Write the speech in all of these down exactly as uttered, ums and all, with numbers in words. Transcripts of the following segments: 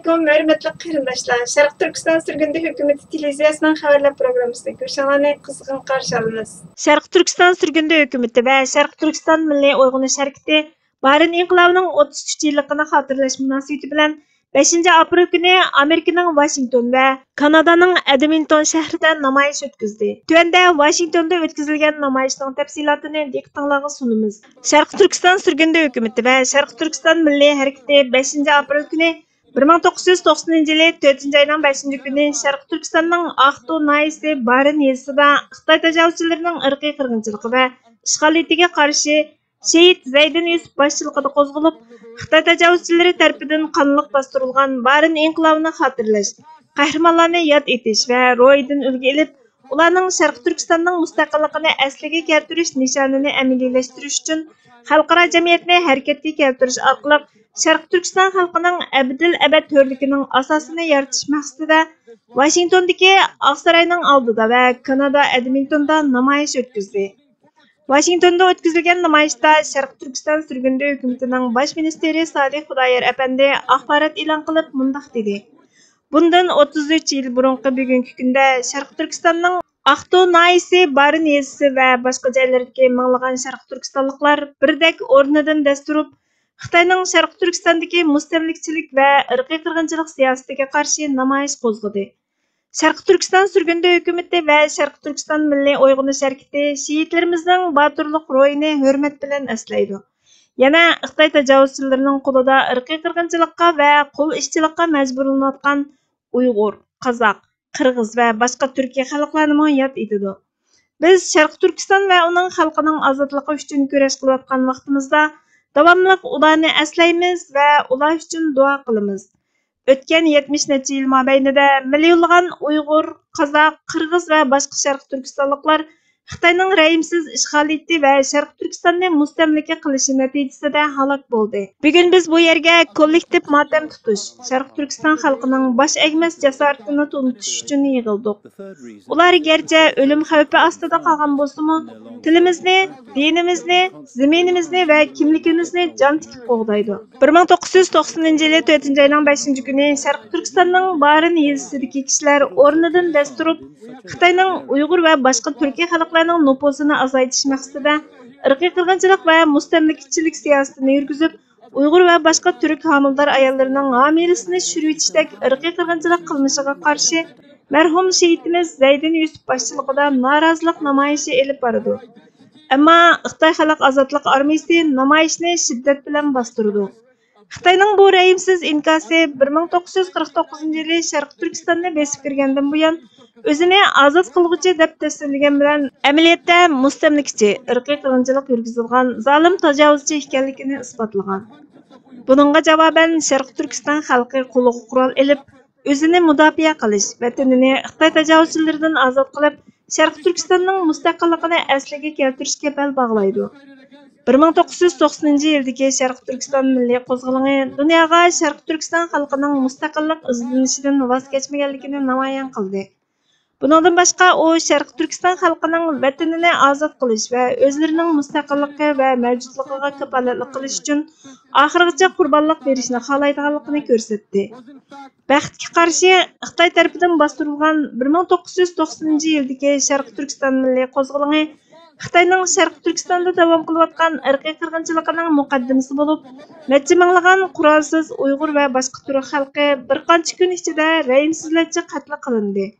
ئەلەيكۇم، ھۆرمەتلىك قېرىنداشلار! شەرقىي تۈركىستان سۈرگۈندە ھۆكۈمىتى تېلېۋىزىيەسىنىڭ خەۋەرلەر پروگراممىسىدىن كۆرۈشۈڭلارنى قىزغىن قارشى ئالىمىز. شەرقىي تۈركىستان سۈرگۈندە ھۆكۈمىتى ۋە شەرقىي تۈركىستان مىللىي ئويغىنىش ھەرىكىتى بارىن ئىنقىلابىنىڭ ئوتتۇز ئۈچ يىللىقىنى خاتىرىلەش مۇناسىۋىتى بىلەن بەشىنچى ئاپرېل كۈنى ئامېرىكىنىڭ ۋاشىنگتون ۋە كانادانىڭ ئەدمىنتون شەھىرىدە نامايىش ئۆتكۈزدى. تۆۋەندە ۋاشىنگتوندا ئۆتكۈزۈلگەن نامايىشنىڭ تەپسىلاتىنى دىققىتىڭلارغا سۇنىمىز. شەرقىي تۈركىستان سۈرگۈندە ھۆكۈمىتى ۋە شەرقىي تۈركىستان مىللىي ھەرىكىتى بەشىنچى ئاپرېل كۈنى بىر مىڭ توققۇز يۈز توقسىنىنچى يىلى تۆتىنچى ئاينىڭ بەشىنچى كۈنى شەرقىي تۈركىستاننىڭ ئاقتۇ ناھىيەسى بارىن يېزىسىدا خىتاي تاجاۋۇزچىلىرىنىڭ ئىرقىي قىرغىنچىلىقى ۋە ئىشغالىيىتىگە قارشى شېھىت زەيدىن يۈسۈپ باشچىلىقىدا قوزغىلىپ، خىتاي تاجاۋۇزچىلىرى تەرىپىدىن قانلىق باستۇرۇلغان بارىن ئىنقىلابىنى خاتىرىلەش، قەھرىمانلارنى ياد ئېتىش ۋە روھىدىن ئۈلگە ئېلىپ، ئۇلارنىڭ شەرقىي تۈركىستاننىڭ مۇستەقىللىقىنى ئەسلىگە كەلتۈرۈش نىشانىنى ئەمەلىيلەشتۈرۈش ئۈچۈن خەلقئارا جەمئىيەتنى ھەرىكەتكە كەلتۈرۈش ئارقىلىق شەرقىي تۈركىستان خەلقىنىڭ ئەبەدىل ئەبەد ھۆرلۈكىنىڭ ئاساسىنى يارىتىش مەقسىتىدە ۋاشىنگتوندىكى ئاقساراينىڭ ئالدىدا ۋە كانادا ئەدمىنتوندا نامايىش ئۆتكۈزدى. ۋاشىنگتوندا ئۆتكۈزۈلگەن نامايىشتا شەرقىي تۈركىستان سۈرگۈندە ھۆكۈمىتىنىڭ باش مىنىستىرى سالىھ خۇدايار ئەپەندى ئاخبارات ئېلان قىلىپ مۇنداق دېدى: بۇندىن ئوتتۇز ئۈچ يىل بۇرۇنقى بۈگۈنكى كۈندە شەرقىي تۈركىستاننىڭ ئاقتۇ ناھىيەسى، بارىن يېزىسى ۋە باشقا جايلىرىدىكى مىڭلىغان شەرقىي تۈركىستانلىقلار بىردەك ئورنىدىن دەس تۇرۇپ، خىتاينىڭ شەرقىي تۈركىستاندىكى مۇستەملىكىچىلىك ۋە ئىرقىي قىرغىنچىلىق سىياسىتىگە قارشى نامايىش قوزغىدى. شەرقىي تۈركىستان سۈرگۈندە ھۆكۈمىتى ۋە شەرقىي تۈركىستان مىللىي ئويغىنىش ھەرىكىتى شېھىتلىرىمىزنىڭ باتۇرلۇق روھىنى ھۆرمەت بىلەن ئەسلەيدۇ. يەنە خىتاي تاجاۋۇزچىلىرىنىڭ قولىدا ئىرقىي قىرغىنچىلىققا ۋە قۇل ئىشچىلىققا مەجبۇرلىنىۋاتقان ئۇيغۇر، قازاق، قىرغىز ۋە باشقا تۈركىي خەلقلەرنىمۇ ياد ئېتىدۇ. بىز شەرقىي تۈركىستان ۋە ئۇنىڭ خەلقىنىڭ ئازادلىقى ئۈچۈن كۈرەش قىلىۋاتقان ۋاقتىمىزدا، داۋاملىق ئۇلارنى ئەسلەيمىز ۋە ئۇلار ئۈچۈن دۇئا قىلىمىز. ئۆتكەن يەتمىش نەچچە يىل مابەينىدە مىليونلىغان ئۇيغۇر، قازاق، قىرغىز ۋە باشقا شەرقىي تۈركىستانلىقلار خىتاينىڭ رەھىمسىز ئىشغالىيىتى ۋە شەرقىي تۈركىستاننى مۇستەملىكە قىلىشى نەتىجىسىدە ھالاك بولدى. بۈگۈن بىز بۇ يەرگە كوللېكتىپ ماتەم تۇتۇش، شەرقىي تۈركىستان خەلقىنىڭ باش ئەگمەس جاسارىتىنى تونۇتۇش ئۈچۈن يىغىلدۇق. ئۇلار گەرچە ئۆلۈم خەۋپى ئاستىدا قالغان بولسىمۇ، تىلىمىزنى، دىنىمىزنى، زېمىنىمىزنى ۋە كىملىكىمىزنى جان تىكىپ قوغدايدۇ. بىر مىڭ توققۇز يۈز توقسىنىنچى يىلى تۆتىنچى ئاينىڭ بەشىنچى كۈنى شەرقىي تۈركىستاننىڭ بارىن يېزىسىدىكى كىشىلەر ئورنىدىن دەس تۇرۇپ، خىتاينىڭ ئۇيغۇر ۋە باشقا تۈركىي خەلقلەرنىڭ نوپۇسىنى ئازايتىش مەقسىتىدە ئىرقىي قىرغىنچىلىق ۋە مۇستەملىكىچىلىك سىياسىتىنى يۈرگۈزۈپ، ئۇيغۇر ۋە باشقا تۈرك ھامىلىدار ئاياللىرىنىڭ ھامىلىسىنى چۈشۈرۈۋېتىشتەك ئىرقىي قىرغىنچىلىق قىلمىشىغا قارشى مەرھۇم شېھىتىمىز زەيدىن يۈسۈپ باشچىلىقىدا نارازىلىق نامايىشى ئېلىپ بارىدۇ. ئەمما خىتاي خەلق ئازادلىق ئارمىيىسى نامايىشنى شىددەت بىلەن باستۇرىدۇ. خىتاينىڭ بۇ رەھىمسىز ئىنكاسى بىر مىڭ توققۇز يۈز قىرىق توققۇزىنچى يىلى شەرقىي تۈركىستاننى بېسىپ كىرگەندىن بۇيان ئۆزىنى ئازاد قىلغۇچى دەپ تەسۋىرلىگەن بىلەن، ئەمەلىيەتتە مۇستەملىكىچى، ئىرقىي قىرغىنچىلىق يۈرگۈزىدىغان زالىم تاجاۋۇزچى ئىكەنلىكىنى ئىسپاتلىغان. بۇنىڭغا جاۋابەن، شەرقىي تۈركىستان خەلقى قولىغا قورال ئېلىپ، ئۆزىنى مۇداپىئە قىلىش، ۋەتىنىنى خىتاي تاجاۋۇزچىلىرىدىن ئازاد قىلىپ، شەرقىي تۈركىستاننىڭ مۇستەقىللىقىنى ئەسلىگە كەلتۈرۈشكە بەل باغلايدۇ. بىر مىڭ توققۇز يۈز توقسىنىنچى يىلدىكى شەرقىي تۈركىستان مىللىي قوزغىلىڭى دۇنياغا شەرقىي تۈركىستان خەلقىنىڭ مۇستەقىللىق ئىزدىنىشىدىن ۋاز كەچمىگەنلىكىنى نامايان قىلدى. بۇنىڭدىن باشقا، ئۇ شەرقىي تۈركىستان خەلقىنىڭ ۋەتىنىنى ئازاد قىلىش ۋە ئۆزلىرىنىڭ مۇستەقىللىقى ۋە مەۋجۇتلۇقىغا كاپالەتلىك قىلىش ئۈچۈن ئاخىرغىچە قۇربانلىق بېرىشنى خالايدىغانلىقىنى كۆرسەتتى. بەختكە قارشى، خىتاي تەرىپىدىن باستۇرۇلغان بىر مىڭ توققۇز يۈز توقسىنىنچى يىلدىكى شەرقىي تۈركىستان مىللىي قوزغىلىڭى خىتاينىڭ شەرقىي تۈركىستاندا داۋام قىلىۋاتقان ئىرقىي قىرغىنچىلىقىنىڭ مۇقەددىمىسى بولۇپ، نەچچە مىڭلىغان قورالسىز ئۇيغۇر ۋە باشقا تۈرك خەلقى بىر قانچە كۈن ئىچىدە رەھىمسىزلەرچە قەتل قىلىندى.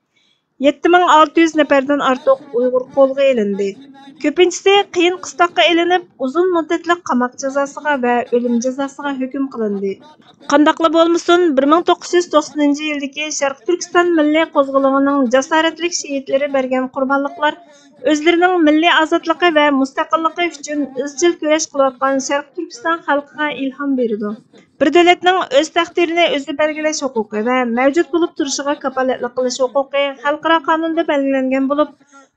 يەتتە مىڭ ئالتە يۈز نەپەردىن ئارتۇق ئۇيغۇر قولغا ئېلىندى. كۆپىنچىسى قىيىن قىستاققا ئېلىنىپ، ئۇزۇن مۇددەتلىك قاماق جازاسىغا ۋە ئۆلۈم جازاسىغا ھۆكۈم قىلىندى. قانداقلا بولمىسۇن، بىر مىڭ توققۇز يۈز توقسىنىنچى يىلدىكى شەرقىي تۈركىستان مىللىي قوزغىلىڭىنىڭ جاسارەتلىك شېھىتلىرى بەرگەن قۇربانلىقلار ئۆزلىرىنىڭ مىللىي ئازادلىقى ۋە مۇستەقىللىقى ئۈچۈن ئىزچىل كۈرەش قىلىۋاتقان شەرقىي تۈركىستان خەلقىگە ئىلھام بېرىدۇ. بىر دۆلەتنىڭ ئۆز تەقدىرىنى ئۆزى بەلگىلەش ھوقۇقى ۋە مەۋجۇت بولۇپ تۇرۇشىغا كاپالەتلىك قىلىش ھوقۇقى خەلقئارا قانۇندا بەلگىلەنگەن بولۇپ،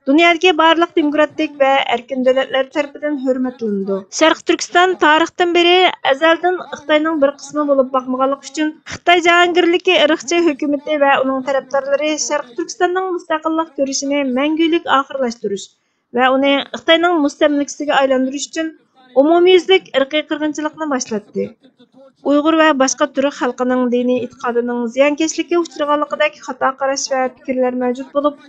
دۇنيادىكى بارلىق دېموكراتىك ۋە ئەركىن دۆلەتلەر تەرىپىدىن ھۆرمەتلىنىدۇ. شەرقىي تۈركىستان تارىختىن بېرى ئەزەلدىن خىتاينىڭ بىر قىسمى بولۇپ باقمىغانلىقى ئۈچۈن، خىتاي جاھانگىرلىكى ئىرقچى ھۆكۈمىتى ۋە ئۇنىڭ تەرەپدارلىرى شەرقىي تۈركىستاننىڭ مۇستەقىللىق كۈرىشىنى مەڭگۈلۈك ئاخىرلاشتۇرۇش ۋە ئۇنى خىتاينىڭ مۇستەملىكىسىگە ئايلاندۇرۇش ئۈچۈن ئومۇميۈزلۈك ئىرقىي قىرغىنچىلىقنى باشلاتتى. ئۇيغۇر ۋە باشقا تۈرك خەلقىنىڭ دىنىي ئېتىقادىنىڭ زىيانكەشلىككە ئۇچرىغانلىقىدەك خاتا قاراش ۋە پىكىرلەر مەۋجۇت بولۇپ،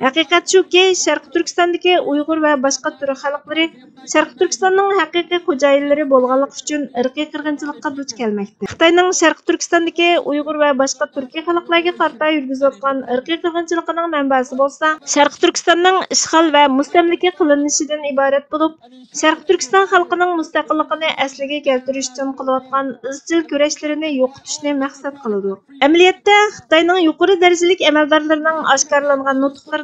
ھەقىقەت شۇكى، شەرقىي تۈركىستاندىكى ئۇيغۇر ۋە باشقا تۈرك خەلقلىرى شەرقىي تۈركىستاننىڭ ھەقىقىي خوجايىنلىرى بولغانلىقى ئۈچۈن ئىرقىي قىرغىنچىلىققا دۇچ كەلمەكتە. خىتاينىڭ شەرقىي تۈركىستاندىكى ئۇيغۇر ۋە باشقا تۈركىي خەلقلەرگە قارىتا يۈرگۈزۈۋاتقان ئىرقىي قىرغىنچىلىقىنىڭ مەنبەسى بولسا، شەرقىي تۈركىستاننىڭ ئىشغال ۋە مۇستەملىكە قىلىنىشىدىن ئىبارەت بولۇپ، شەرقىي تۈركىستان خەلقىنىڭ مۇستەقىللىقىنى ئەسلىگە كەلتۈرۈش ئۈچۈن قىلىۋاتقان ئىزچىل كۈرەشلىرىنى يوقىتىشنى مەقسەت قىلىدۇ. ئەمەلىيەتتە، خىتاينىڭ يۇقىرى دەرىجىلىك ئەمەلدارلىرىنىڭ ئاشكارىلانغان نۇتۇقلىرىدا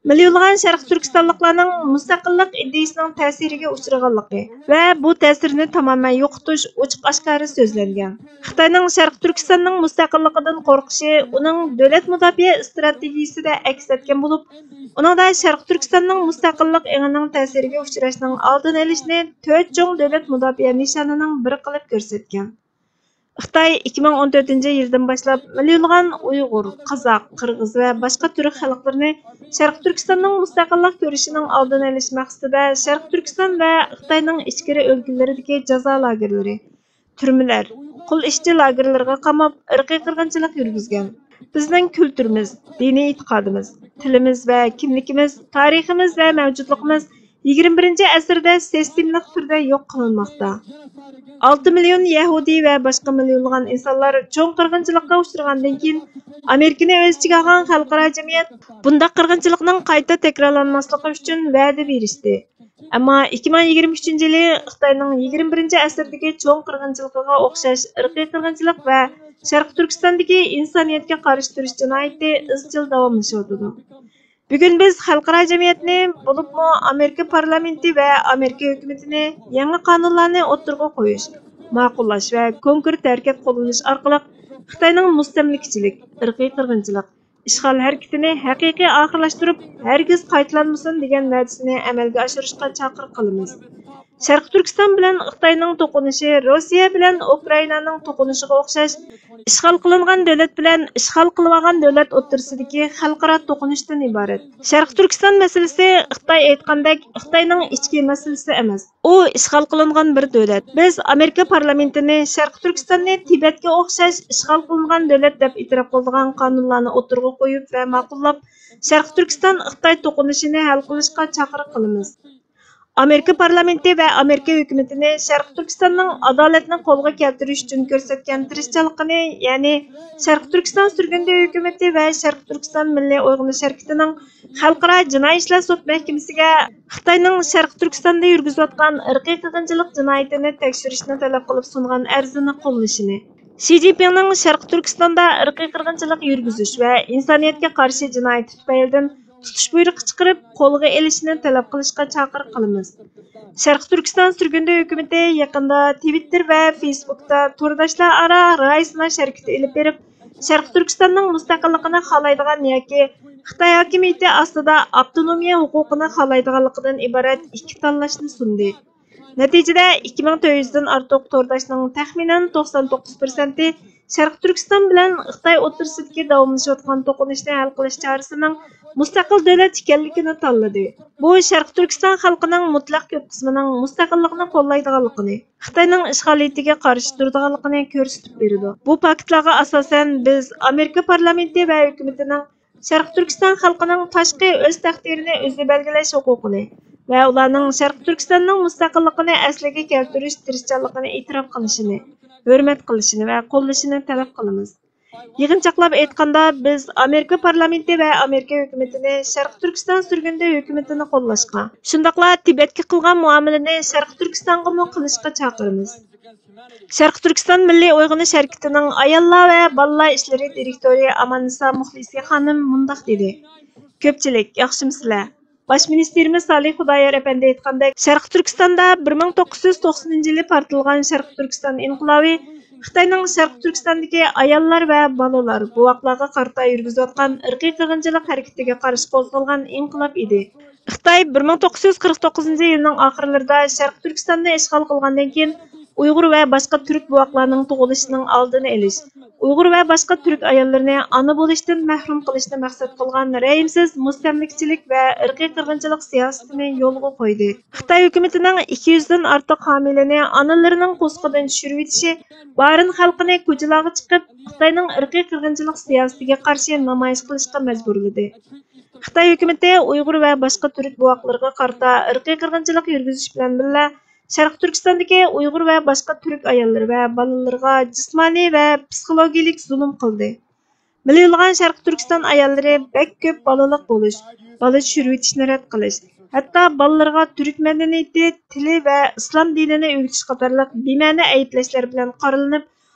مىليونلىغان شەرقىي تۈركىستانلىقلارنىڭ مۇستەقىللىق ئىدىيىسىنىڭ تەسىرىگە ئۇچرىغانلىقى ۋە بۇ تەسىرنى تامامەن يوقىتىش ئوچۇق-ئاشكارا سۆزلەنگەن. خىتاينىڭ شەرقىي تۈركىستاننىڭ مۇستەقىللىقىدىن قورقۇشى ئۇنىڭ دۆلەت مۇداپىئە ئىستراتېگىيىسىدە ئەكس ئەتكەن بولۇپ، ئۇنىڭدا شەرقىي تۈركىستاننىڭ مۇستەقىللىق ئېڭىنىڭ تەسىرىگە ئۇچراشنىڭ ئالدىنى ئېلىشنى تۆت چوڭ دۆلەت مۇداپىئە نىشانىنىڭ بىرى قىلىپ كۆرسەتكەن. خىتاي ئىككى مىڭ ئون تۆتىنچى يىلدىن باشلاپ مىليونلىغان ئۇيغۇر، قازاق، قىرغىز ۋە باشقا تۈرك خەلقلىرىنى شەرقىي تۈركىستاننىڭ مۇستەقىللىق كۈرىشىنىڭ ئالدىنى ئېلىش مەقسىتىدە شەرقىي تۈركىستان ۋە خىتاينىڭ ئىچكىرى ئۆلكىلىرىدىكى جازا لاگېرلىرى، تۈرمىلەر، قۇل ئىشچى لاگېرلىرىغا قاماپ، ئىرقىي قىرغىنچىلىق يۈرگۈزگەن. بىزنىڭ كۈلتۈرىمىز، دىنىي ئېتىقادىمىز، تىلىمىز ۋە كىملىكىمىز، تارىخىمىز ۋە مەۋجۇتلۇقىمىز يىگىرمە بىرىنچى ئەسىردە سىستېمىلىق تۈردە يوق قىلىنماقتا. ئالتە مىليون يەھۇدىي ۋە باشقا مىليونلىغان ئىنسانلار چوڭ قىرغىنچىلىققا ئۇچرىغاندىن كېيىن، ئامېرىكىنى ئۆز ئىچىگە ئالغان خەلقئارا جەمئىيەت بۇنداق قىرغىنچىلىقنىڭ قايتا تەكرارلانماسلىقى ئۈچۈن ۋەدە بېرىشتى. ئەمما ئىككى مىڭ يىگىرمە ئۈچىنچى يىلى خىتاينىڭ يىگىرمە بىرىنچى ئەسىردىكى چوڭ قىرغىنچىلىقىغا ئوخشاش ئىرقىي قىرغىنچىلىق ۋە شەرقىي تۈركىستاندىكى ئىنسانىيەتكە قارشى تۇرۇش جىنايىتى ئىزچىل داۋاملىشىۋاتىدۇ. بۈگۈن بىز خەلقئارا جەمئىيەتنى، بولۇپمۇ ئامېرىكا پارلامېنتى ۋە ئامېرىكا ھۆكۈمىتىنى يېڭى قانۇنلارنى ئوتتۇرىغا قويۇش، ماقۇللاش ۋە كونكرېت ھەرىكەت قوللىنىش ئارقىلىق خىتاينىڭ مۇستەملىكىچىلىك، ئىرقىي قىرغىنچىلىق، ئىشغال ھەرىكىتىنى ھەقىقىي ئاخىرلاشتۇرۇپ، ھەرگىز قايتىلانمىسۇن دېگەن ۋەدىسىنى ئەمەلگە ئاشۇرۇشقا چاقىرىق قىلىمىز. شەرقىي تۈركىستان بىلەن خىتاينىڭ توقۇنۇشى روسىيە بىلەن ئۇكرائىنانىڭ توقۇنۇشىغا ئوخشاش ئىشغال قىلىنغان دۆلەت بىلەن ئىشغال قىلىۋالغان دۆلەت ئوتتۇرىسىدىكى خەلقئارا توقۇنۇشتىن ئىبارەت. شەرقىي تۈركىستان مەسىلىسى خىتاي ئېيتقاندەك خىتاينىڭ ئىچكى مەسىلىسى ئەمەس. ئۇ ئىشغال قىلىنغان بىر دۆلەت. بىز ئامېرىكا پارلامېنتىنى شەرقىي تۈركىستاننى تىبەتكە ئوخشاش ئىشغال قىلىنغان دۆلەت دەپ ئېتىراپ قىلىدىغان قانۇنلارنى ئوتتۇرىغا قويۇپ ۋە ماقۇللاپ، شەرقىي تۈركىستان خىتاي توقۇنۇشىنى ھەل قىلىشقا چاقىرىق قىلىمىز. ئامېرىكا پارلامېنتى ۋە ئامېرىكا ھۆكۈمىتىنى شەرقىي تۈركىستاننىڭ ئادالەتنى قولغا كەلتۈرۈش ئۈچۈن كۆرسەتكەن تىرىشچانلىقىنى، يەنى شەرقىي تۈركىستان سۈرگۈندە ھۆكۈمىتى ۋە شەرقىي تۈركىستان مىللىي ئويغىنىش ھەرىكىتىنىڭ خەلقئارا جىنايى ئىشلار سوت مەھكىمىسىگە خىتاينىڭ شەرقىي تۈركىستاندا يۈرگۈزۈۋاتقان ئىرقىي قىرغىنچىلىق جىنايىتىنى تەكشۈرۈشنى تەلەپ قىلىپ سۇنغان ئەرزىنى قوللىشىنى، شى جىنپىڭنىڭ شەرقىي تۈركىستاندا ئىرقىي قىرغىنچىلىق يۈرگۈزۈش ۋە ئىنسانىيەتكە قارشى جىنايىتى تۈپەيلىدىن تۇتۇش بۇيرۇقى چىقىرىپ، قولغا ئېلىشىنى تەلەپ قىلىشقا چاقىرىق قىلىمىز. شەرقىي تۈركىستان سۈرگۈندە ھۆكۈمىتى يېقىندا تىۋىتتېر ۋە فېيسبۇكتا تورداشلار ئارا رايى سىناش ھەرىكىتى ئېلىپ بېرىپ، شەرقىي تۈركىستاننىڭ مۇستەقىللىقىنى خالايدىغان ياكى خىتاي ھاكىمىيىتى ئاستىدا ئاپتونومىيە ھوقۇقىنى خالايدىغانلىقىدىن ئىبارەت ئىككى تاللاشنى سۇندى. نەتىجىدە، ئىككى مىڭ تۆت يۈزدىن ئارتۇق تورداشنىڭ تەخمىنەن توقسان توققۇز پىرسەنتى شەرقىي تۈركىستان بىلەن خىتاي ئوتتۇرىسىدىكى داۋاملىشىۋاتقان توقۇنۇشنى ھەل قىلىش چارىسىنىڭ مۇستەقىل دۆلەت ئىكەنلىكىنى تاللىدى. بۇ شەرقىي تۈركىستان خەلقىنىڭ مۇتلەق كۆپ قىسمىنىڭ مۇستەقىللىقنى قوللايدىغانلىقىنى، خىتاينىڭ ئىشغالىيىتىگە قارشى تۇرىدىغانلىقىنى كۆرسىتىپ بېرىدۇ. بۇ پاكىتلارغا ئاساسەن، بىز ئامېرىكا پارلامېنتى ۋە ھۆكۈمىتىنىڭ شەرقىي تۈركىستان خەلقىنىڭ تاشقى ئۆز تەقدىرىنى ئۆزى بەلگىلەش ھوقۇقىنى ۋە ئۇلارنىڭ شەرقىي تۈركىستاننىڭ مۇستەقىللىقىنى ئەسلىگە كەلتۈرۈش تىرىشچانلىقىنى ئېتىراپ قىلىشىنى، ھۆرمەت قىلىشىنى ۋە قوللىشىنى تەلەپ قىلىمىز. يىغىنچاقلاپ ئېيتقاندا، بىز ئامېرىكا پارلامېنتى ۋە ئامېرىكا ھۆكۈمىتىنى شەرقىي تۈركىستان سۈرگۈندە ھۆكۈمىتىنى قوللاشقا، شۇنداقلا تىبەتكە قىلغان مۇئامىلىنى شەرقىي تۈركىستانغىمۇ قىلىشقا چاقىرىمىز. شەرقىي تۈركىستان مىللىي ئويغىنىش ھەرىكىتىنىڭ ئاياللار ۋە بالىلار ئىشلىرى دىرېكتورى ئاماننىسا مۇخلىسى خانىم مۇنداق دېدى: كۆپچىلىك، ياخشىمۇسىلەر؟ باش مىنىستىرىمىز سالىھ خۇدايار ئەپەندى ئېيتقاندەك، شەرقىي تۈركىستاندا بىر مىڭ توققۇز يۈز توقسىنىنچى يىلى پارتلىغان شەرقىي تۈركىستان ئىنقىلابى خىتاينىڭ شەرقىي تۈركىستاندىكى ئاياللار ۋە بالىلار، بوۋاقلارغا قارىتا يۈرگۈزۈۋاتقان ئىرقىي قىرغىنچىلىق ھەرىكىتىگە قارشى قوزغالغان ئىنقىلاب ئىدى. خىتاي بىر مىڭ توققۇز يۈز قىرىق توققۇزىنچى يىلنىڭ ئاخىرلىرىدا شەرقىي تۈركىستاننى ئىشغال قىلغاندىن كېيىن، ئۇيغۇر ۋە باشقا تۈرك بوۋاقلارنىڭ تۇغۇلۇشىنىڭ ئالدىنى ئېلىش، ئۇيغۇر ۋە باشقا تۈرك ئاياللىرىنى ئانا بولۇشتىن مەھرۇم قىلىشنى مەقسەت قىلغان رەھىمسىز مۇستەملىكىچىلىك ۋە ئىرقىي قىرغىنچىلىق سىياسىتىنى يولغا قويدى. خىتاي ھۆكۈمىتىنىڭ ئىككى يۈزدىن ئارتۇق ھامىلىنى ئانىلىرىنىڭ قورسىقىدىن چۈشۈرۈۋېتىشى بارىن خەلقىنى كوچىلارغا چىقىپ، خىتاينىڭ ئىرقىي قىرغىنچىلىق سىياسىتىگە قارشى نامايىش قىلىشقا مەجبۇرلىدى. خىتاي ھۆكۈمىتى ئۇيغۇر ۋە باشقا تۈرك بوۋاقلىرىغا قارىتا ئىرقىي قىرغىنچىلىق يۈرگۈزۈش بىلەن بىللە، شەرقىي تۈركىستاندىكى ئۇيغۇر ۋە باشقا تۈرك ئاياللىرى ۋە بالىلىرىغا جىسمانىي ۋە پسىخولوگىيەلىك زۇلۇم قىلدى. مىليونلىغان شەرقىي تۈركىستان ئاياللىرى بەك كۆپ بالىلىق بولۇش، بالا چۈشۈرۈۋېتىشنى رەت قىلىش، ھەتتا بالىلىرىغا تۈرك مەدەنىيىتى، تىلى ۋە ئىسلام دىنىنى ئۆگىتىش قاتارلىق بىمەنە ئەيىبلەشلەر بىلەن قارىلىنىپ،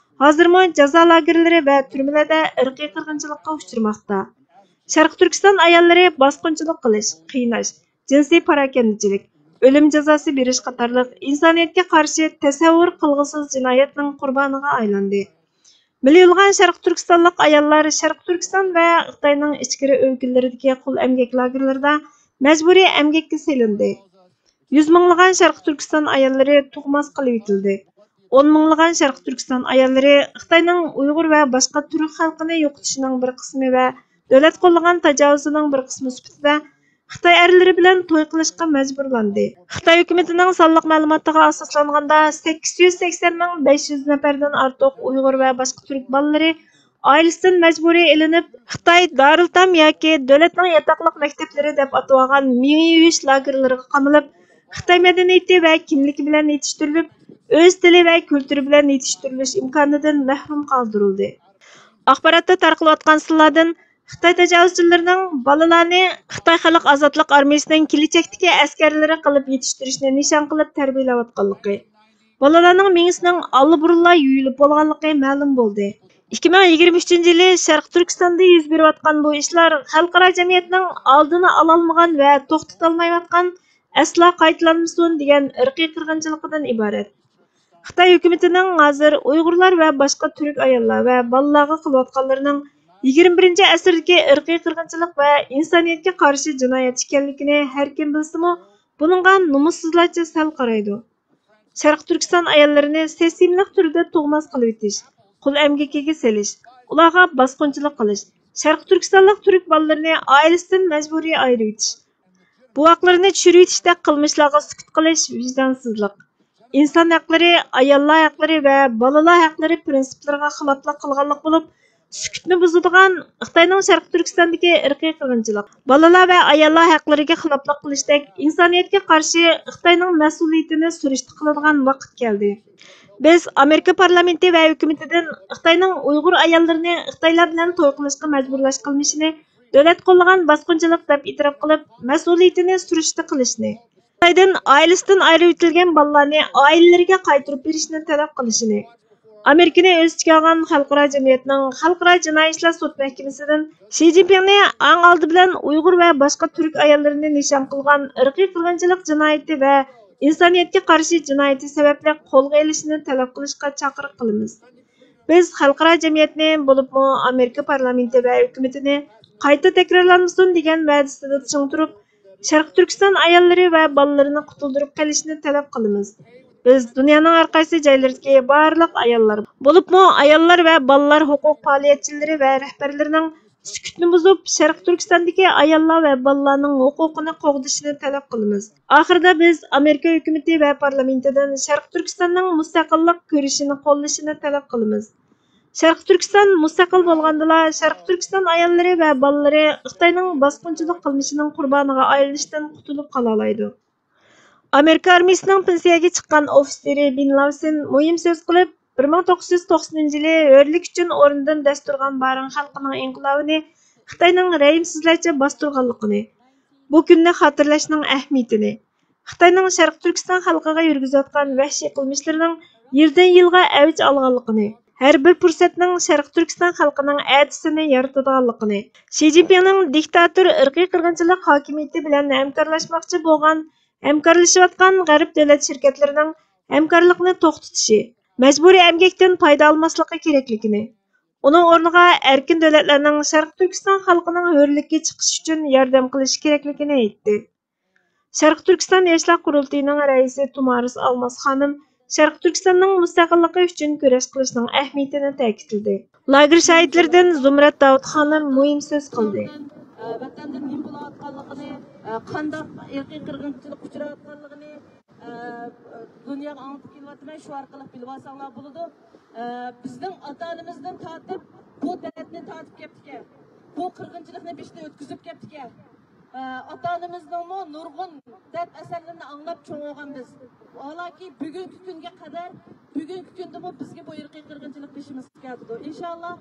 ھازىرمۇ جازا لاگېرلىرى ۋە تۈرمىلەردە ئىرقىي قىرغىنچىلىققا ئۇچرىماقتا. شەرقىي تۈركىستان ئاياللىرى باسقۇنچىلىق قىلىش، قىيناش، جىنسىي پاراكەندىچىلىك، ئۆلۈم جازاسى بېرىش قاتارلىق ئىنسانىيەتكە قارشى تەسەۋۋۇر قىلغۇسىز جىنايەتنىڭ قۇربانىغا ئايلاندى. مىليونلىغان شەرقىي تۈركىستانلىق ئاياللار شەرقىي تۈركىستان ۋە خىتاينىڭ ئىچكىرى ئۆلكىلىرىدىكى قۇل ئەمگەك لاگېرلىرىدا مەجبۇرىي ئەمگەككە سېلىندى. يۈز مىڭلىغان شەرقىي تۈركىستان ئاياللىرى تۇغماس قىلىۋېتىلدى. ئون مىڭلىغان شەرقىي تۈركىستان ئاياللىرى خىتاينىڭ ئۇيغۇر ۋە باشقا تۈرك خەلقىنى يوقىتىشنىڭ بىر قىسمى ۋە دۆلەت قوللىغان تاجاۋۇزىنىڭ بىر قىسمى سۈپىتىدە خىتاي ئەرلىرى بىلەن توي قىلىشقا مەجبۇرلاندى. خىتاي ھۆكۈمىتىنىڭ سانلىق مەلۇماتىغا ئاساسلانغاندا، سەككىز يۈز سەكسەن مىڭ بەش يۈز نەپەردىن ئارتۇق ئۇيغۇر ۋە باشقا تۈرك بالىلىرى ئائىلىسىدىن مەجبۇرىي ئېلىنىپ، خىتاي دارىلتام ياكى دۆلەتنىڭ ياتاقلىق مەكتەپلىرى دەپ ئاتىۋالغان مېڭە يۇيۇش لاگېرلىرىغا قامىلىپ، خىتاي مەدەنىيىتى ۋە كىملىكى بىلەن يېتىشتۈرۈلۈپ، ئۆز تىلى ۋە كۈلتۈرى بىلەن يېتىشتۈرۈلۈش ئىمكانىدىن مەھرۇم قالدۇرۇلدى. ئاخباراتتا تارقىلىۋاتقان سانلاردىن خىتاي تاجاۋۇزچىلىرىنىڭ بالىلارنى خىتاي خەلق ئازادلىق ئارمىيىسىنىڭ كېلەچەكتىكى ئەسكەرلىرى قىلىپ يېتىشتۈرۈشنى نىشان قىلىپ تەربىيەلەۋاتقانلىقى، بالىلارنىڭ مېڭىسىنىڭ ئاللىبۇرۇنلا يۇيۇلۇپ بولغانلىقى مەلۇم بولدى. ئىككى مىڭ يىگىرمە ئۈچىنچى يىلى شەرقىي تۈركىستاندا يۈز بېرىۋاتقان بۇ ئىشلار خەلقئارا جەمئىيەتنىڭ ئالدىنى ئالالمىغان ۋە توختىتالمايۋاتقان ئەسلا قايتىلانمىسۇن دېگەن ئىرقىي قىرغىنچىلىقىدىن ئىبارەت. خىتاي ھۆكۈمىتىنىڭ ھازىر ئۇيغۇرلار ۋە باشقا تۈرك ئاياللار ۋە بالىلارغا قىلىۋاتقانلىرىنىڭ يىگىرمە بىرىنچى ئەسىردىكى ئىرقىي قىرغىنچىلىق ۋە ئىنسانىيەتكە قارشى جىنايەت ئىكەنلىكىنى ھەر كىم بىلسىمۇ، بۇنىڭغا نومۇسسىزلارچە سەل قارايدۇ. شەرقىي تۈركىستان ئاياللىرىنى سىستېمىلىق تۈردە تۇغماس قىلىۋېتىش، قۇل ئەمگىكىگە سېلىش، ئۇلارغا باسقۇنچىلىق قىلىش، شەرقىي تۈركىستانلىق تۈرك بالىلىرىنى ئائىلىسىدىن مەجبۇرىي ئايرىۋېتىش، بوۋاقلىرىنى چۈشۈرۈۋېتىشتەك قىلمىشلارغا سۈكۈت قىلىش ۋىجدانسىزلىق، ئىنسان ھەقلىرى، ئاياللار ھەقلىرى ۋە بالىلار ھەقلىرى پىرىنسىپلىرىغا خىلاپلىق قىلغانلىق بولۇپ، سۈكۈتنى بۇزىدىغان، خىتاينىڭ شەرقىي تۈركىستاندىكى ئىرقىي قىرغىنچىلىق، بالىلار ۋە ئاياللار ھەقلىرىگە خىلاپلىق قىلىشتەك ئىنسانىيەتكە قارشى خىتاينىڭ مەسئۇلىيىتىنى سۈرۈشتە قىلىدىغان ۋاقىت كەلدى. بىز ئامېرىكا پارلامېنتى ۋە ھۆكۈمىتىدىن خىتاينىڭ ئۇيغۇر ئاياللىرىنى خىتايلار بىلەن توي قىلىشقا مەجبۇرلاش قىلمىشىنى دۆلەت قوللىغان باسقۇنچىلىق دەپ ئېتىراپ قىلىپ، مەسئۇلىيىتىنى سۈرۈشتە قىلىشنى، خىتايدىن ئائىلىسىدىن ئايرىۋېتىلگەن بالىلارنى ئائىلىلىرىگە قايتۇرۇپ بېرىشنى تەلەپ قىلىشىنى، ئامېرىكىنى ئۆز ئىچىگە ئالغان خەلقئارا جەمئىيەتنىڭ خەلقئارا جىنايى ئىشلار سوت مەھكىمىسىدىن شى جىنپىڭنى ئەڭ ئالدى بىلەن ئۇيغۇر ۋە باشقا تۈرك ئاياللىرىنى نىشان قىلغان ئىرقىي قىرغىنچىلىق جىنايىتى ۋە ئىنسانىيەتكە قارشى جىنايىتى سەۋەبلىك قولغا ئېلىشنى تەلەپ قىلىشقا چاقىرىق قىلىمىز. بىز خەلقئارا جەمئىيەتنى، بولۇپمۇ ئامېرىكا پارلامېنتى ۋە ھۆكۈمىتىنى قايتا تەكرارلانمىسۇن دېگەن ۋەدىسىدە چىڭ تۇرۇپ، شەرقىي تۈركىستان ئاياللىرى ۋە بالىلىرىنى قۇتۇلدۇرۇپ قېلىشنى تەلەپ قىلىمىز. بىز دۇنيانىڭ ھەر قايسى جايلىرىدىكى بارلىق ئاياللار، بولۇپمۇ ئاياللار ۋە بالىلار ھوقۇق پائالىيەتچىلىرى ۋە رەھبەرلىرىنىڭ سۈكۈتنى بۇزۇپ، شەرقىي تۈركىستاندىكى ئاياللار ۋە بالىلارنىڭ ھوقۇقىنى قوغدىشىنى تەلەپ قىلىمىز. ئاخىرىدا بىز ئامېرىكا ھۆكۈمىتى ۋە پارلامېنتىدىن شەرقىي تۈركىستاننىڭ مۇستەقىللىق كۈرىشىنى قوللىشىنى تەلەپ قىلىمىز. شەرقىي تۈركىستان مۇستەقىل بولغاندىلا، شەرقىي تۈركىستان ئاياللىرى ۋە بالىلىرى خىتاينىڭ باسقۇنچىلىق قىلمىشىنىڭ قۇربانىغا ئايلىنىشتىن قۇتۇلۇپ قالالايدۇ. ئامېرىكا ئارمىيىسىنىڭ پېنسىيەگە چىققان ئوفىتسېرى بېن لافسېن مۇھىم سۆز قىلىپ، بىر مىڭ توققۇز يۈز توقسىنىنچى يىلى ھۆرلۈك ئۈچۈن ئورنىدىن دەس تۇرغان بارىن خەلقىنىڭ ئىنقىلابىنى خىتاينىڭ رەھىمسىزلەرچە باستۇرغانلىقىنى، بۇ كۈننى خاتىرىلەشنىڭ ئەھمىيىتىنى، خىتاينىڭ شەرقىي تۈركىستان خەلقىگە يۈرگۈزۈۋاتقان ۋەھشىي قىلمىشلىرىنىڭ يىلدىن يىلغا ئەۋج ئالغانلىقىنى، ھەر بىر پۇرسەتنىڭ شەرقىي تۈركىستان خەلقىنىڭ ئەتىسىنى يارىتىدىغانلىقىنى، شى جىنپىڭنىڭ دىكتاتور ئىرقىي قىرغىنچىلىق ھاكىمىيىتى بىلەن ھەمكارلاشماقچى بولغان، ھەمكارلىشىۋاتقان غەرب دۆلەت شىركەتلىرىنىڭ ھەمكارلىقنى توختىتىشى، مەجبۇرىي ئەمگەكتىن پايدا ئالماسلىقى كېرەكلىكىنى، ئۇنىڭ ئورنىغا ئەركىن دۆلەتلەرنىڭ شەرقىي تۈركىستان خەلقىنىڭ ھۆرلۈككە چىقىشى ئۈچۈن ياردەم قىلىشى كېرەكلىكىنى ئېيتتى. شەرقىي تۈركىستان ياشلار قۇرۇلتىيىنىڭ رەئىسى تۇمارىس ئالماس خانىم شەرقىي تۈركىستاننىڭ مۇستەقىللىقى ئۈچۈن كۈرەش قىلىشنىڭ ئەھمىيىتىنى تەكىتلىدى. لاگېر شاھىتلىرىدىن زۇمرەت داۋۇت خانىم مۇھىم سۆز قىلدى. ۋەتەندە نېمە بولۇۋاتقانلىقىنى، قانداق ئىرقىي قىرغىنچىلىققا ئۇچراۋاتقانلىقىنى، دۇنياغا ئاڭلىتىپ كېلىۋاتىمەن، شۇ ئارقىلىق بىلىۋالساڭلار بولىدۇ. بىزنىڭ ئاتا-ئانىمىزدىن تارتىپ بۇ دەردنى تارتىپ كەپتىكەن، بۇ قىرغىنچىلىقنى بېشىدىن ئۆتكۈزۈپ كەپتىكەن. ئاتا-ئانىمىزنىڭمۇ نۇرغۇن دەرد ئەسەرلىرىنى ئاڭلاپ چوڭ بولغان بىز. ھالانكى بۈگۈنكى كۈنگە قەدەر، بۈگۈنكى كۈندىمۇ بىزگە بۇ ئىرقىي قىرغىنچىلىق بېشىمىزغا كەلدى. ئىنشاللا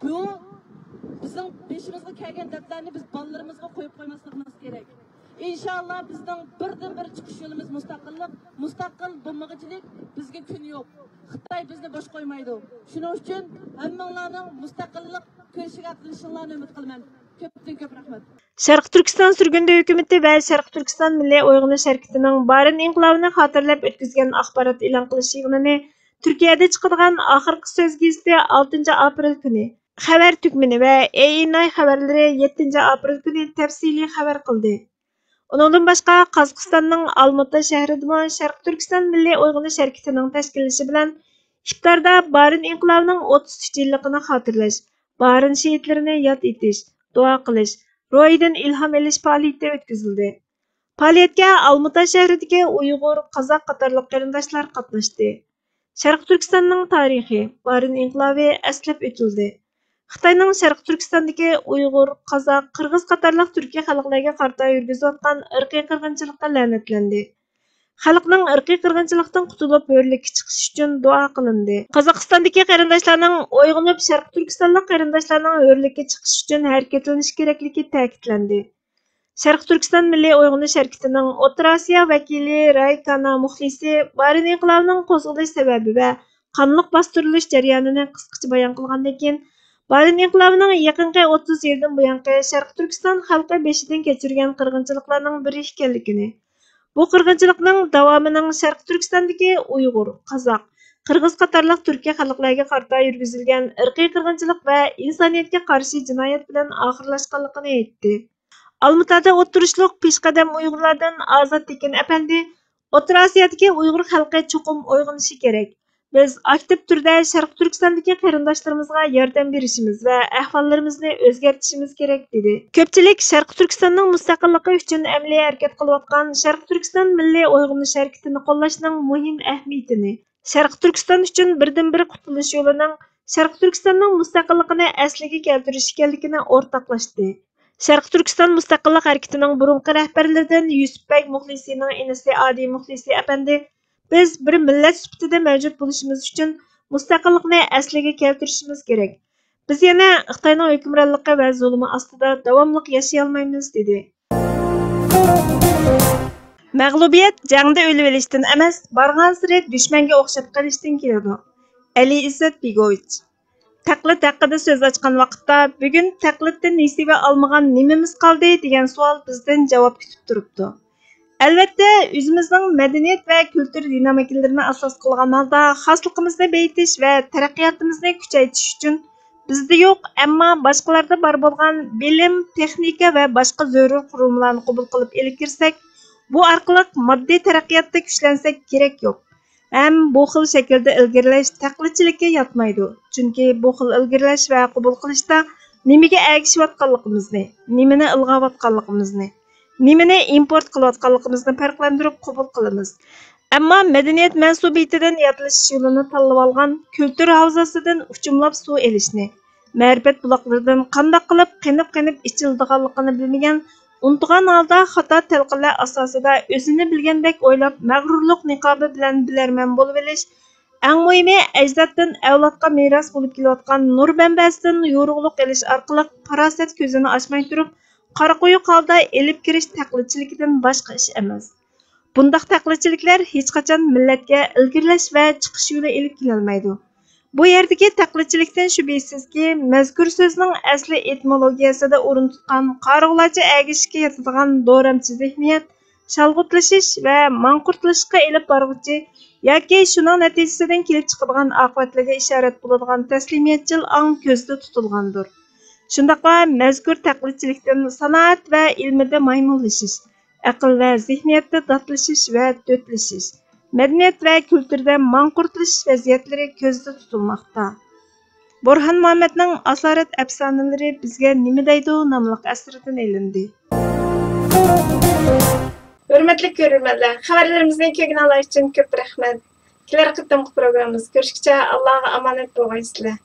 بۇ بىزنىڭ بېشىمىزغا كەلگەن دەردلەرنى بىز بالىلىرىمىزغا قويۇپ قويماسلىقىمىز كېرەك. ئىنشاللا بىزنىڭ بىردىنبىر چىقىش يولىمىز مۇستەقىللىق. مۇستەقىل بولمىغۇچىلىك بىزگە كۈن يوق. خىتاي بىزنى بوش قويمايدۇ. شۇنىڭ ئۈچۈن ھەممىڭلارنىڭ مۇستەقىللىق كۈرىشىگە ئاتلىنىشىڭلارنى ئۈمىد قىلىمەن. كۆپتىن كۆپ رەھمەت. شەرقىي تۈركىستان سۈرگۈندە ھۆكۈمىتى ۋە شەرقىي تۈركىستان مىللىي ئويغىنىش ھەرىكىتىنىڭ بارىن ئىنقىلابىنى خاتىرىلەپ ئۆتكۈزگەن ئاخبارات ئېلان قىلىش يىغىنىنى تۈركىيەدە چىقىدىغان ئاخىرقى سۆز گېزىتى ئالتىنچى ئاپرېل كۈنى خەۋەر تۈگمىنى ۋە ئېئېنئاي خەۋەرلىرى يەتتىنچى ئاپرېل كۈنى تەپسىلىي خەۋەر قىلدى. ئۇنىڭدىن باشقا، قازاقىستاننىڭ ئالمۇتا شەھىرىدىمۇ شەرقىي تۈركىستان مىللىي ئويغىنىش ھەرىكىتىنىڭ تەشكىللىشى بىلەن ئىپتاردا بارىن ئىنقىلابىنىڭ ئوتتۇز ئۈچ يىللىقىنى خاتىرىلەش، بارىن شېھىتلىرىنى ياد ئېتىش، دۇئا قىلىش، روھىدىن ئىلھام ئېلىش پائالىيىتى ئۆتكۈزۈلدى. پائالىيەتكە ئالمۇتا شەھىرىدىكى ئۇيغۇر، قازاق قاتارلىق قېرىنداشلار قاتناشتى. شەرقىي تۈركىستاننىڭ تارىخى، بارىن ئىنقىلابى ئەسلەپ ئۆتۈلدى. خىتاينىڭ شەرقىي تۈركىستاندىكى ئۇيغۇر، قازاق، قىرغىز قاتارلىق تۈركىي خەلقلەرگە قارىتا يۈرگۈزۈۋاتقان ئىرقىي قىرغىنچىلىقى لەنەتلەندى. خەلقنىڭ ئىرقىي قىرغىنچىلىقتىن قۇتۇلۇپ، ھۆرلۈككە چىقىشى ئۈچۈن دۇئا قىلىندى. قازاقىستاندىكى قېرىنداشلارنىڭ ئويغىنىپ، شەرقىي تۈركىستانلىق قېرىنداشلارنىڭ ھۆرلۈككە چىقىشى ئۈچۈن ھەرىكەتلىنىشى كېرەكلىكى تەكىتلەندى. شەرقىي تۈركىستان مىللىي ئويغىنىش ھەرىكىتىنىڭ ئوتتۇرا ئاسىيا ۋەكىلى راي كانا مۇخلىسى بارىن ئىنقىلابىنىڭ قوزغىلىش سەۋەبى ۋە قانلىق باستۇرۇلۇش جەريانىنى قىسقىچە بايان قىلغاندىن كېيىن، بارىن ئىنقىلابىنىڭ يېقىنقى ئوتتۇز يىلدىن بۇيانقى شەرقىي تۈركىستان خەلقى بېشىدىن كەچۈرگەن قىرغىنچىلىقلارنىڭ بىرى ئىكەنلىكىنى، بۇ قىرغىنچىلىقنىڭ داۋامىنىڭ شەرقىي تۈركىستاندىكى ئۇيغۇر، قازاق، قىرغىز قاتارلىق تۈركىي خەلقلەرگە قارىتا يۈرگۈزۈلگەن ئىرقىي قىرغىنچىلىق ۋە ئىنسانىيەتكە قارشى جىنايەت بىلەن ئاخىرلاشقانلىقىنى ئېيتتى. ئالمۇتادا ئولتۇرۇشلۇق پېشقەدەم ئۇيغۇرلاردىن ئازات تېكىن ئەپەندى ئوتتۇرا ئاسىيادىكى ئۇيغۇر خەلقى چوقۇم ئويغىنىشى كېرەك. بىز ئاكتىپ تۈردە شەرقىي تۈركىستاندىكى قېرىنداشلىرىمىزغا ياردەم بېرىشىمىز ۋە ئەھۋاللىرىمىزنى ئۆزگەرتىشىمىز كېرەك، دېدى. كۆپچىلىك شەرقىي تۈركىستاننىڭ مۇستەقىللىقى ئۈچۈن ئەمەلىي ھەرىكەت قىلىۋاتقان شەرقىي تۈركىستان مىللىي ئويغىنىش ھەرىكىتىنى قوللاشنىڭ مۇھىم ئەھمىيىتىنى، شەرقىي تۈركىستان ئۈچۈن بىردىنبىر قۇتۇلۇش يولىنىڭ شەرقىي تۈركىستاننىڭ مۇستەقىللىقىنى ئەسلىگە كەلتۈرۈش ئىكەنلىكىنى ئورتاقلاشتى. شەرقىي تۈركىستان مۇستەقىللىق ھەرىكىتىنىڭ بۇرۇنقى رەھبەرلىرىدىن يۈسۈپ بەگ مۇخلىسىنىڭ ئىنىسى ئادىل مۇخلىسى ئەپەندى، بىز بىر مىللەت سۈپىتىدە مەۋجۇت بولۇشىمىز ئۈچۈن مۇستەقىللىقنى ئەسلىگە كەلتۈرۈشىمىز كېرەك. بىز يەنە خىتاينىڭ ھۆكۈمرانلىقى ۋە زۇلۇمى ئاستىدا داۋاملىق ياشىيالمايمىز، دېدى. مەغلۇبىيەت جەڭدە ئۆلۈۋېلىشتىن ئەمەس، بارغانسېرى دۈشمەنگە ئوخشاپ قېلىشتىن كېلىدۇ. ئەلى ئىززەت بېگوۋىچ. تەقلىد ھەققىدە سۆز ئاچقان ۋاقىتتا، بۈگۈن تەقلىدتىن نېسىۋە ئالمىغان نېمىمىز قالدى دېگەن سوئال بىزدىن جاۋاب كۈتۈپ تۇرۇپتۇ. ئەلۋەتتە، ئۆزىمىزنىڭ مەدەنىيەت ۋە كۈلتۈر دىنامىكىلىرىنى ئاساس قىلغان ھالدا خاسلىقىمىزنى بېيىتىش ۋە تەرەققىياتىمىزنى كۈچەيتىش ئۈچۈن بىزدە يوق، ئەمما باشقىلاردا بار بولغان بىلىم، تېخنىكا ۋە باشقا زۆرۈر قۇرۇلمىلارنى قوبۇل قىلىپ ئېلىپ كىرسەك، بۇ ئارقىلىق ماددىي تەرەققىياتتا كۈچلەنسەك كېرەك يوق. ھەم بۇ خىل شەكىلدە ئىلگىرىلەش تەقلىدچىلىككە ياتمايدۇ. چۈنكى بۇ خىل ئىلگىرىلەش ۋە قوبۇل قىلىشتا نېمىگە ئەگىشىۋاتقانلىقىمىزنى، نېمىنى ئىلغاۋاتقانلىقىمىزنى، نېمىنى ئىمپورت قىلىۋاتقانلىقىمىزنى پەرقلەندۈرۈپ قوبۇل قىلىمىز. ئەمما مەدەنىيەت مەنسۇبىيىتىدىن ياتلىشىش يولىنى تاللىۋالغان، كۈلتۈر ھاۋزاسىدىن ئۇچۇملاپ سۇ ئېلىشنى، مەرىپەت بۇلاقلىرىدىن قانداق قىلىپ قېنىپ-قېنىپ ئىچىلىدىغانلىقىنى بىلمىگەن، ئۇنتۇغان ھالدا خاتا تەلقىنلەر ئاساسىدا ئۆزىنى بىلگەندەك ئويلاپ، مەغرۇرلۇق نىقابى بىلەن بىلەرمەن بولۇۋېلىش، ئەڭ مۇھىمى، ئەجدادتىن ئەۋلادقا مىراس بولۇپ كېلىۋاتقان نۇر مەنبەسىدىن يورۇقلۇق ئېلىش ئارقىلىق پاراسەت كۆزىنى ئاچماي تۇرۇپ، قارا قويۇق ھالدا ئېلىپ كىرىش تەقلىدچىلىكىدىن باشقا ئىش ئەمەس. بۇنداق تەقلىدچىلىكلەر ھېچقاچان مىللەتكە ئىلگىرىلەش ۋە چىقىش يولى ئېلىپ كېلەلمەيدۇ. بۇ يەردىكى تەقلىدچىلىكتىن شۈبھىسىزكى، مەزكۇر سۆزنىڭ ئەسلى ئېتىمولوگىيەسىدە ئورۇن تۇتقان قارىغۇلارچە ئەگىشىشكە ياتىدىغان دورامچى زېھنىيەت، شالغۇتلىشىش ۋە ماڭقۇرتلىشىشقا ئېلىپ بارغۇچى ياكى شۇنىڭ نەتىجىسىدىن كېلىپ چىقىدىغان ئاقىۋەتلەرگە ئىشارەت بولىدىغان تەسلىمىيەتچىل ئاڭ كۆزدە تۇتۇلغاندۇر. شۇنداقلا مەزكۇر تەقلىدچىلىكتىن سانائەت ۋە ئىلمىدە مايمۇنلىشىش، ئەقىل ۋە زېھنىيەتتە داتلىشىش ۋە دۆتلىشىش، مەدەنىيەت ۋە كۈلتۈردە ماڭقۇرتلىشىش ۋەزىيەتلىرى كۆزدە تۇتۇلماقتا. بورھان مۇھەممەدنىڭ ئاسارەت ئەپسانىلىرى بىزگە نېمە دەيدۇ ناملىق ئەسىرىدىن ئېلىندى. ھۆرمەتلىك كۆرۈرمەنلەر، خەۋەرلىرىمىزنى كۆرگىنىڭلار ئۈچۈن كۆپ رەھمەت. كېلەر قېتىمقى پروگراممىمىزدا كۆرۈشكىچە ئاللاغا ئامانەت بولغايسىلەر.